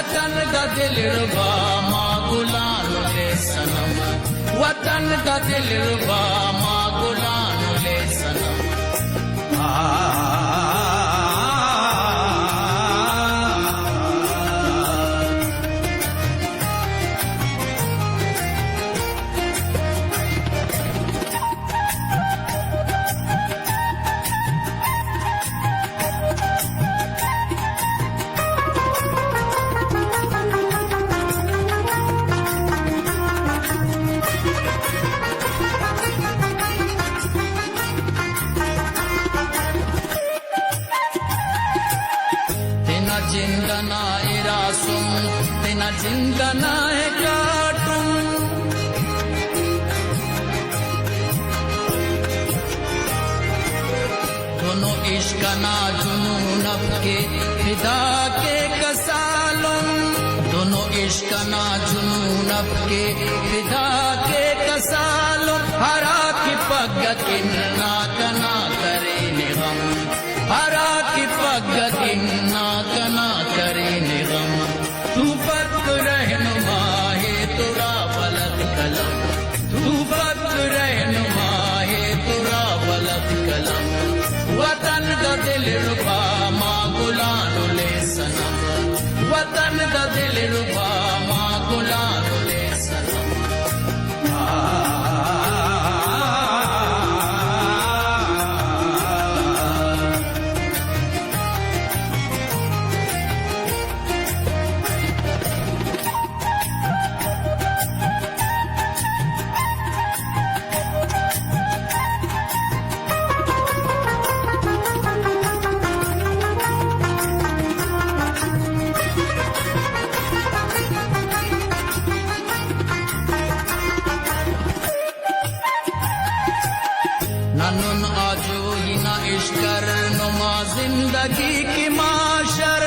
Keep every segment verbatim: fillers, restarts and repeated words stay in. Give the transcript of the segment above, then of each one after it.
وطن دا دلربا ما گلانو لے صنم، وطن دا دلربا ما گلانو لے صنم۔ آ۔ تینا جند ئنا ارا سم، تینا جند ئنا کاٹم۔ دنو عشق ئنا جنون اف کہ فدا کیک سالم۔ دنو عشق ئنا جنون اف کہ فدا کیک سالم۔ ہرا کہ پگہ کن نا کنا کرینے غم، ہرا کہ پگہ کن نا کنا کرینے غم۔ تو فقط رہنما ہے ترا بلد قلم، تو فقط رہنما ہے ترا بلد قلم۔ وطن دا دلربا ما گلانو لے صنم، وطن دا دلربا ما گلانو لے صنم۔ ننن آجوئی نا اشکر، نما زندگی کی معاشر۔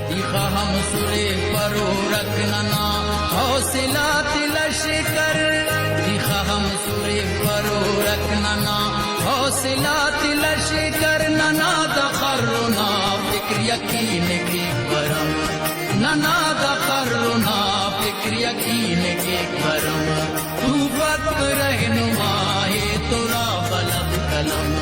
تیخا ہم سرے پرورک ننا حوصلہ تے لشکر۔ تیخا ہم سرے پرورک ننا حوصلہ تے لشکر۔ ننا دا خرنا فکر یقین کیک برم، ننا دا خرنا فکر یقین کیک برم۔ تو فقط رہنما ہے ترا بلد قلم،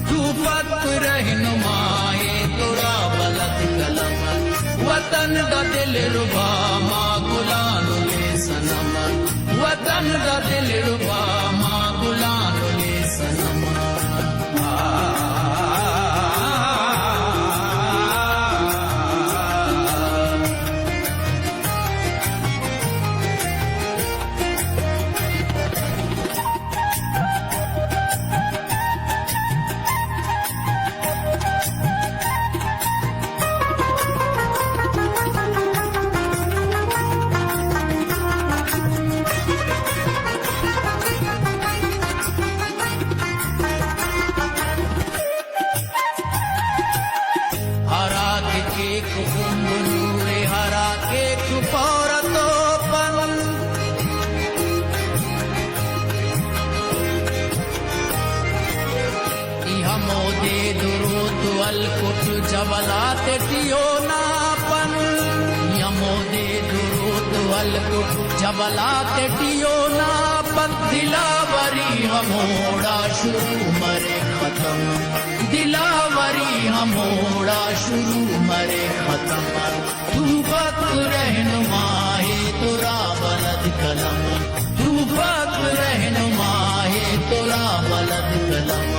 تو فقط رہنما ہے ترا بلد قلم۔ وطن دا دلربا ما گلانو لے صنم، وطن دا دلربا ما گلانو لے صنم۔ ہرا کہ کیک خمبلورے، ہرا کیک پورا توپن۔ ای ہمودے دروت و ہلکٹ جبل آتیٹی اونا پن۔ ای ہمودے دروت و ہلکٹ جبل آتیٹی اونا پن۔ دلاوری ہموڑا شروع مریک ختم، دلاوری ہموڑا شروع مریک ختم۔ تو فقط رہنما ہے ترا بلد قلم، تو فقط رہنما ہے ترا بلد قلم۔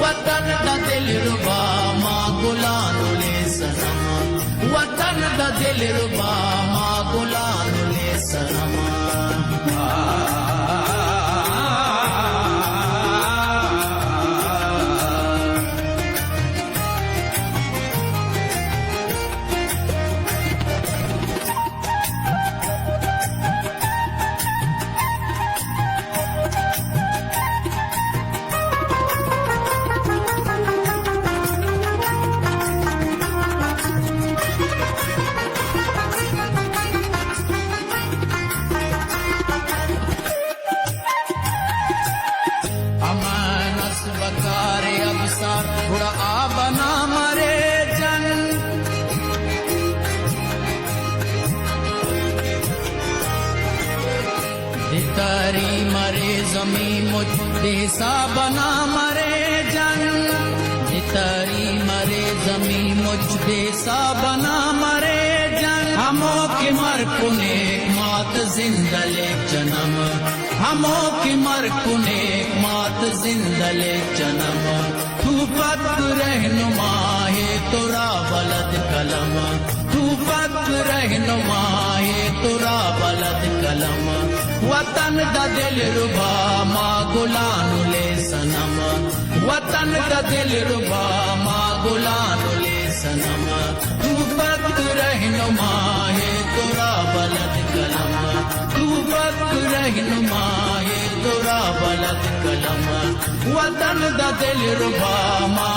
وطن دا دلربا ما گلانو لے صنم، وطن دا دلربا ما گلانو لے صنم۔ زمین مچ بے حساب انا مرے جنگ، بتری مرے زمین مچ بے حساب انا مرے جنگ۔ ہمو کہ مر کنیک مات زندہ لیک جنم، ہمو کہ مر کنیک مات زندہ لیک جنم۔ توفک رہنما ہے ترا بلد قلم، توفک رہنما ہے ترا بلد قلم۔ وطن دا دلربا ما گلانو لے صنم، وطن دا دلربا ما گلانو لے صنم۔ توفک رہنما ہے ترا بلد قلم، توفک رہنما ہے ترا بلد قلم۔ وطن دا دلربا ما